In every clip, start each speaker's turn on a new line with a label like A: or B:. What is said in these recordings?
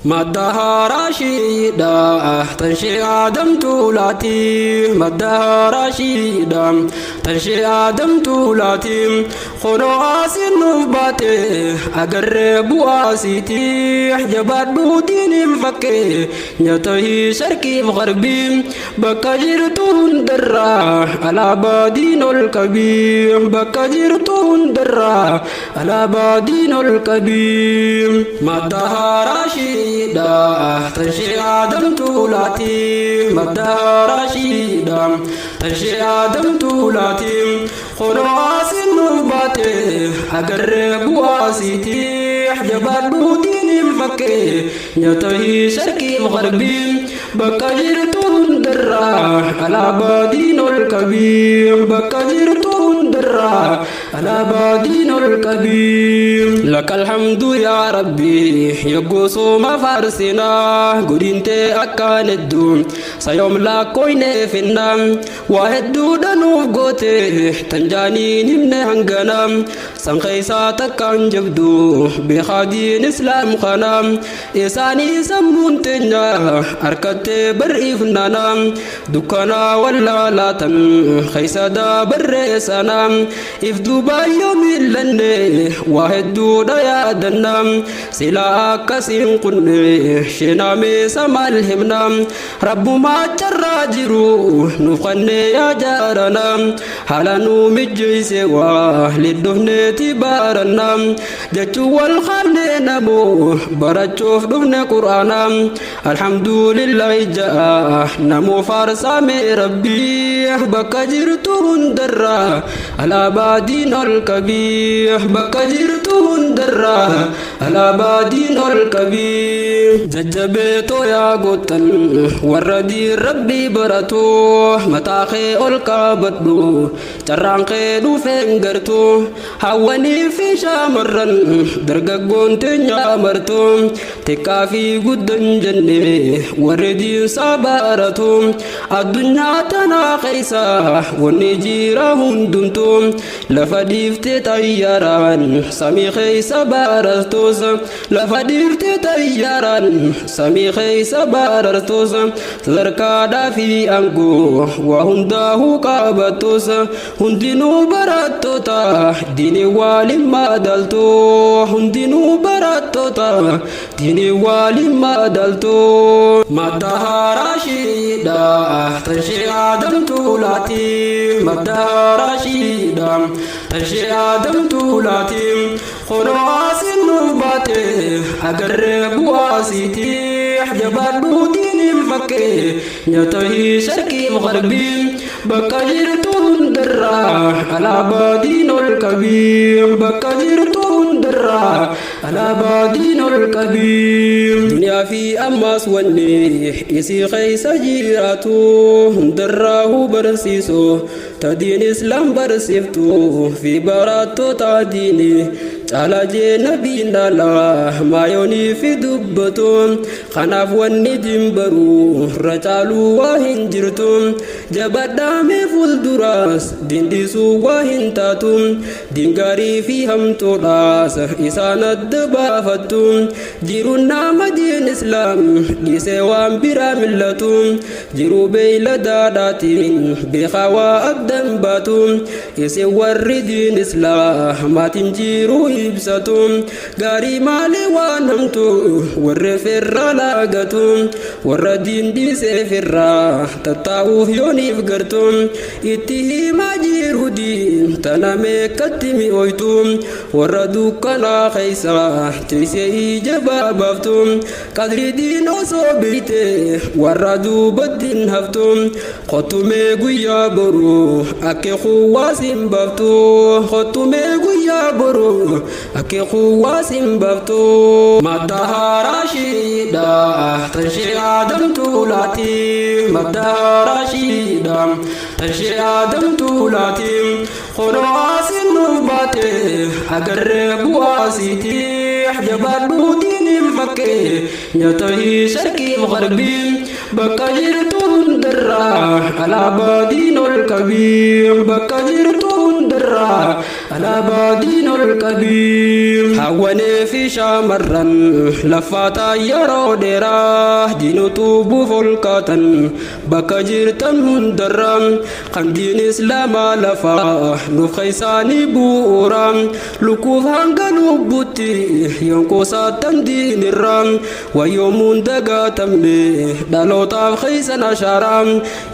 A: Madda haraashiidha tanshee Aadam Tuulaati. Madda haraashiidha tanshee Aadam Tuulaati. Kunoo asiin nuuf baate agarree bu'aa siiti. Jabaadhuu diiniin fakkee nyatahii sharqiif garbii. Bakka jirtu hundarraa alaabaa diin ol qabii. Bakka jirtu hundarraa alaabaa diin ol qabii. Madda haraashiidha tanshee Aadam Tuulaati. Madda haraashiidha tanshee Aadam Tuulaati. Kunoo asiin nuuf baate agarree bu'aa siiti. Jabaadhuu diiniin fakkee nyatahii sharqiif garbii. Bakka jirtu hundarraa alaabaa diin ol qabii. Bakka jirtu hundarraa alaabaa diin ol qabii. Lakal hamdu yaa Rabbi yogguu sooma faarsinaa godintee akkaan hedduu sayoom laakkoyne finna waa hedduudha nuuf goote tan jaaniin himne hangana san keessaa takkaan jabdu beekaa diin islaam kana isaanii sammuun teenya harkattee bar'iifnana dukkanaa wallaalaatan keessa daabarree sana if duubaan yoo miillanne waa hedduudha yaadanna silaa akkasiin kunne sheenameessa maal himna rabbumaa carraa jiru nuuf kannee yaa jaarana haala nuu mijjeeyse waa liddufneeti baaranna jechuu wal kaafne namoo barachuuf dhufne qur'aana alhamdulillahi ja'a namoo faarsaame rabbii bakka jirtu hundarraa alaabaa diin ol qabii bakka jirtu hundarraa alaabaa diin ol qabii. Jajjabeetoo yaa goottan warra diin rabbii baratu mataa kee ol qabadhu carraan kee dhufeen gartu hawwanii fi shaamarran dargaggoon teenya martu xiqqaa fi guddan jenne warri diinsaa baratu addunyaa tanaa keessa wanni jira hundumtu lafa dhiiftee xayyaaraan samii keessa barartus lafa dhiiftee xayyaaraan samii keessa barartus sadarkaadhaa fi aangoo waa hundaa'uu qabattus hundinuu barattoota diinii waliin madaltu hundinuu barattoota diinii waliin madaltu. Madda haraashiidha tanshee Aadam Tuulaati. Madda haraashiidha tanshee Aadam Tuulaati. Kunoo asiin nuuf baate agarree bu'aa siiti. Jabaadhuu diiniin fakkee nyatahii sharqiif garbii. Bakka jirtu hundarraa alaabaa diin ol qabii. Bakka jirtu hundarraa alaabaa diin ol qabii. Duniyaa fi ammaas wanni isii keessa jiraatu hundarraa barsiisu ta diin islaam barsiiftu fi barattoota diinii caalaa jee nabiin dhala maayoonii fi dubbatu kanaaf wanni diin baruu irra caaluu waa hin jirtu jabadhaamee fuulduraas dindisuu waa hin taatu diin gaarii fi hamtuudhaas isaan adda baafattu jiruun nama diin islaam dhiisee waan biraa millatu jiruu beeyladaadhaatiin beekaa waa addan baatu isin warri diin islaamaatiin jiruu ibsatu gaarii maalee waan hamtu warri firra laagatu warra diin dhiisee firraa tattaa'uuf yooniif gartu itti himaa jiru diin tana meeqatti mi'ooytu warra dukkanaa keessa teessee ija baabaaftu qadri diin osoo beeyte warra duubattiin haftu kottumee guyyaa boru akka kuwwaas hin baaftu kottumee guyyaa boru akka kuwwaas hin baaftu. Madda haraashiidha tanshee Aadam Tuulaati. Madda haraashiidha tanshee Aadam Tuulaati. Kunoo asiin nuuf baate agarree bu'aa siiti. Jabaadhuu diiniin fakkee nyatahii sharqiif garbii. Bakka jirtu hundarraa alaabaa diin ol qabii. Bakka jirtu hundarraa Alaabaa diin ol qabii. Hawwanee fi shaamarran laffaataa yeroo dheeraa diinotuu buuf ol kaatan bakka jirtan hundarra kan diin islaamaa lafaa nuuf keessaanii bu'uura lukkuuf hanga lubbutti yonkuusaattan diinirra wayyoomuun dagaatamne dhalootaaf keessan ashaara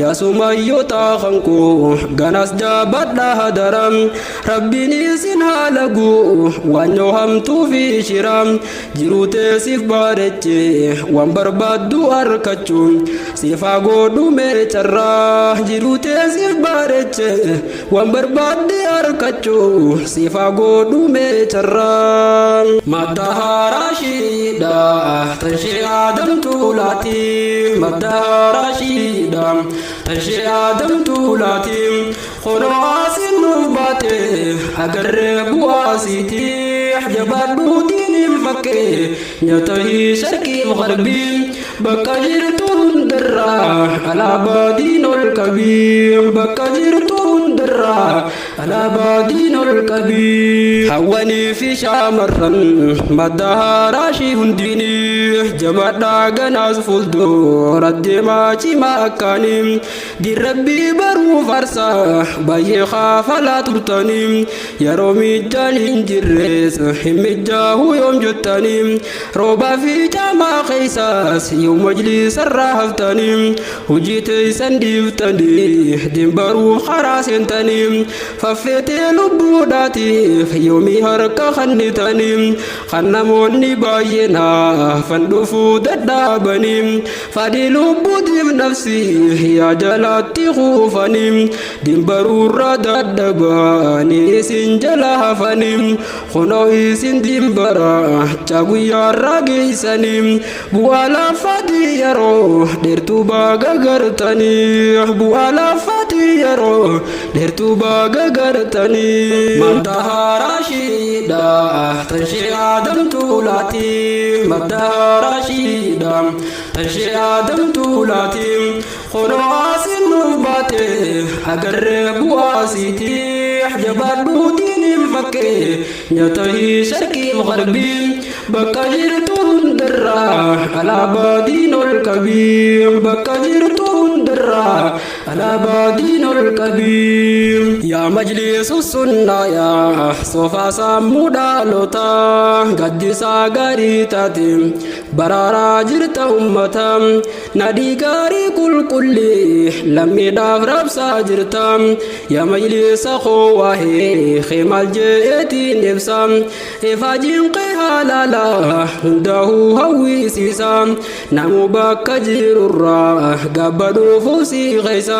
A: yaasumayyoota kankoo ganas jaabadha hadara rabbiin isin haala guu waan hamtuu fi shira jiruu teessiif bareeche waan barbaaddu argachuun siifaa godhu meecarraa jiruu teessiif bareeche waan barbaadde argachuu siifaa godhu meecarraa. Madda haraashiidha tashee aadamtuu laati madda haraashiidha tashee aadamtuu laati kunoo asiin nuuf baate agarree bu'aasiiti jabaadhuutiin hin fakkee nyaata sharqiif garbii bakka jirtu hundarraa alaabaa diin ol qabii bakka jirtu hundarraa alaabaa diin ol qabii. Hawwanii fi shaamarran madda haraashii hundinii jabaadhaa ganaas fuuldura deemaa cimaa akkaanii dirrabbii baruu farsaa baay'ee kaafalaa turtanii yeroo miijaan hin jirres hin mijaa'u yoom jettanii roobaa fi caamaa keessaas yoo majlisarraa haftanii hojii teessan dhiiftanii dimbaruuf karaa seentanii faffeetee lubbuudhaatiif yoomii harka kennitanii kan namoonni baay'een hafan dhufuu dadhaabanii fadhii lubbuutiif nafsi yaa jalatti kuufanii dimbaruurra dadhabanii isin jala hafanii kunoo isin dimbara guyyaarraa geessanii bu'aa lafaatii yeroo dheertuu baaga gartanii bu'aa lafaatii yeroo dheertuu baaga gartanii. Madda haraashiidha tashee aadamtuu laati madda haraashiidha tashee aadamtuu laati kunoo asiin nuuf baate agarree bu'aasiiti jabaadhuutiin hin fakkee nyaata sharqiif garbii bakka jirtu hundarraa alaabaa diin ol qabii bakka jirtu hundarraa alaabaa diin ol qabii. Yaa majlisu sunnaa yaa soofaa sammuu dhaloota gaddisaa gaarii taate baraaraa jirta ummata nadhii gaarii qulqullii lammiidhaaf rabsaa jirta yaa majlisa koo waahee maal jeetiin ibsa ifaajiin qee halaala hundaa'uu hawwisiisa namu bakka jirurraa gabba dhufuuf si keessa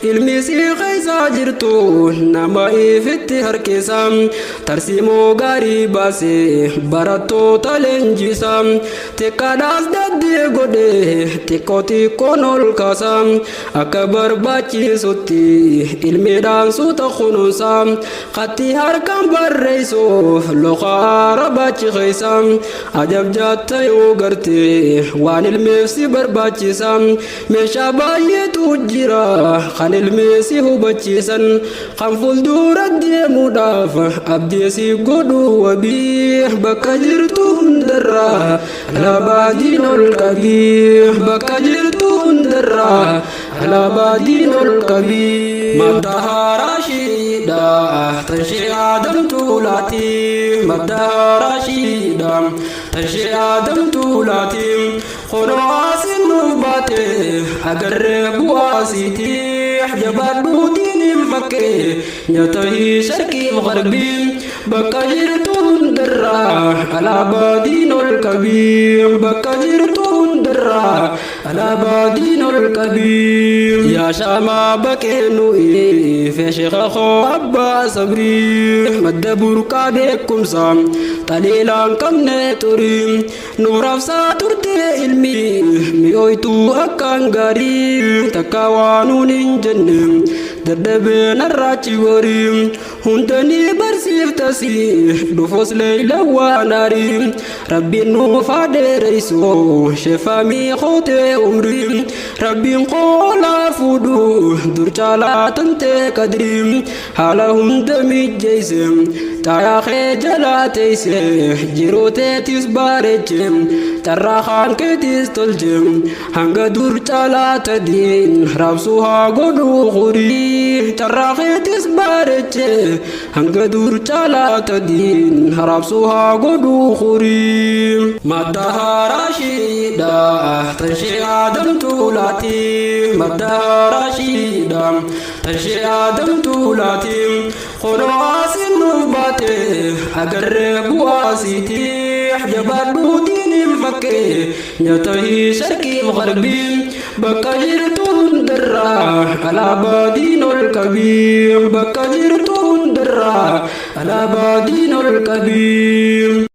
A: ilmi si keessa jirtu nama ifitti harkisa tarsiimoo gaarii baasee barattoota leenjisa xiqqaadhaas daddee godhee xiqqoo xiqqoon ol kaasa akka barbaachisutti ilmiidhaan suuta kunuunsa khatti harkaan barreessuuf loqa arabaachi keessa ajab jaatta yoo gartee waan ilmeef si barbaachisa meeshaa baay'eetu jira kan ilmee si hubachiisan kan fuuldura deemuudhaaf abdii si godhu wabii bakka jirtu hundarraa alaabaa diin ol qabii bakka jirtu hundarraa alaabaa diin ol qabii. Madda haraashiidha tashee aadamtuu laati madda haraashiidha tashee aadamtuu laati kunoo asiin nuuf baate agarree bu'aasiiti jabaadhuutiin hin fakkee nyaata sharqiif garbii bakka jirtu hundarraa alaabaa diin ol qabii bakka jirtu hundarraa alaabaa diin ol qabii. Yaa shaamaa baqee nuyi feesheeka koo abbaa sabrii madda burqaa beekumsa xaliilaan qabne turii nuurabsaa turte ilmi mi'ooytuu akkaan gaarii takka waanuun hin jenne Dadhabee narraa achi gorii hundanii barsiiftasi dhufus leeyla waan arii rabbiin nuuf haa dheereysu sheefamii kootee umrii rabbiin qoolaa fuudhu dur caalaa tantee qadrii haala hunda mijjeeyse xaayaa kee jalaa teeyse jiruu teetis baareche carraa kaan keetis tolche hanga dur caalaa tadiin raabsuu haa godhuu hurii carraa keetis baareche hanga dur caalaa tadiin raabsuu haa godhuu hurii. Madda haraashiidha tashee aadamtuu laati madda haraashiidha tashee aadamtuu laati kunoo asiin nuuf baate agarree bu'aa siiti jabaadhuu diiniin fakkee nyaata sharqiif garbii bakka jirtu hundarraa alaabaa diin ol qabii bakka jirtu hundarraa alaabaa diin ol qabii.